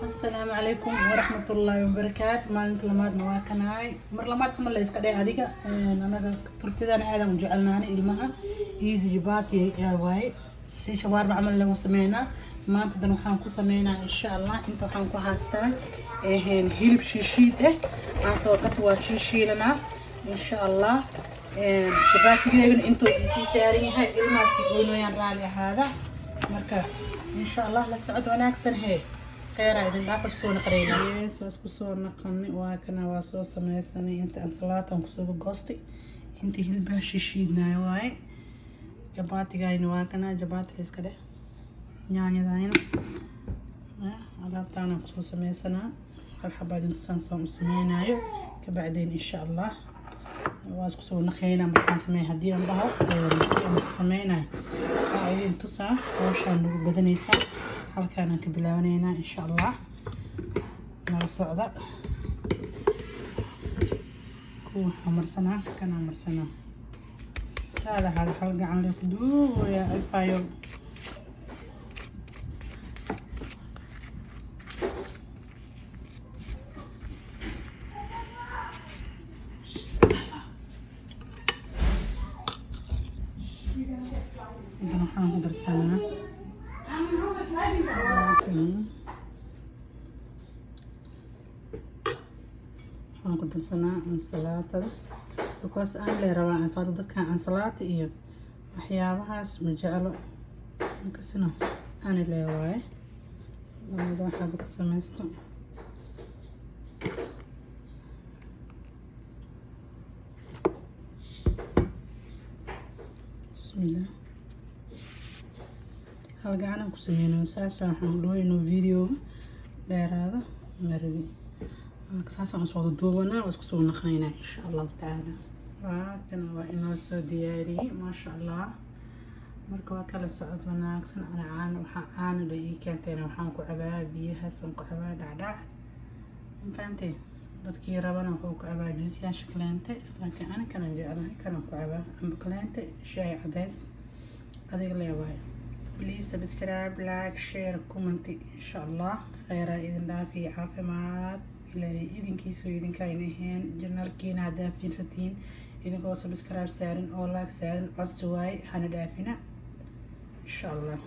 Asalaamu calaykum waraxmatullaahi wabarakaatu. Maalinta lamaadna waa kanahay, mar lamaad camal la iska dheh adiga. Anaga turtidana aadan u jecelnaani ilmaha. Easy jabaati waaye, si shawaarma camal lagu sameynaa. Maanta dan waxaan ku sameynaa, insha Allah, inta waxaan ku haystaa hilib shiishiid ah aan soo gata, waa shiishiilanaa, insha Allah. Jabaatigeegana intuu isii saaran yahay, ilmahaasi goynayaan, raali ahaada. Marka, insha Allah, la socod wanaagsan. Hee, kheyraa idin dhaafa, isku soo naqanayna. Saas kusoo naqanay, waa kana, waa soo sameysanay. Inta ansalaatan kusoo goostay, inta hilbaha shishiidnayo waaye. Jabaatigayna waa kana, jabaatiga iska dheh, yaanyadayna alaabtaana kusoo sameysanaa. Hal xabaad intusaan soo u sameynaayo, kabacdeen, insha Allah, waa isku soo naqaynaa. Markaan sameey, haddii aan dhaho aan sameynayo, waxaa idin tusaa hawshaan nagu badanaysaa. Halkaanaan ka bilaabanaynaa, insha Allah, nala socda. Kuwa waxaa marsanaa, kanaa marsanaa. Saada hal hal gacan le ku duubaya alfayo. Hadana waxaan ku darsanaa, waxaan ku darsanaa ansalaatada, because aan lee rabaa ansalaata. Dadkan ansalaata iyo waxyaabahaas ma jeclo, inkasina ani lee waaye. Labada waxaaba ka samaysto. Bismillah, hal gacanaan ku sameynayo. Saas waxaan dhaho inuu videoga dheeraado marabi. Saasaan soo duubanaa, waa isku soo naqaynaa, insha Allahu tacaala. Waa kana, waa inoo soo diyaariyey, maasha Allah. Marka waa kala socod wanaagsan. Ana caano, waxaa caano la ii keentayna, waxaan ku cabaa biyahaasaan ku cabaa dhacdhac, ma fahantay? Dadkii rabana wuxuu ku cabaa juusyaasha kaleente, laakiin ani kanan jeclahay, kanan ku cabaa amba kaleente shaay cadeys adiga leewaayo. Please subscribe, like, share, comment, insha Allah. Kheyraa idin dhaafiyo, caafimaad Ilaahay idinkiisu idinkaayna ahayn. Channelkiina haddaa fiirsatiin, idinkoo subscribe saarin oo like saarin, codsi waaye, hana dhaafina, insha Allah.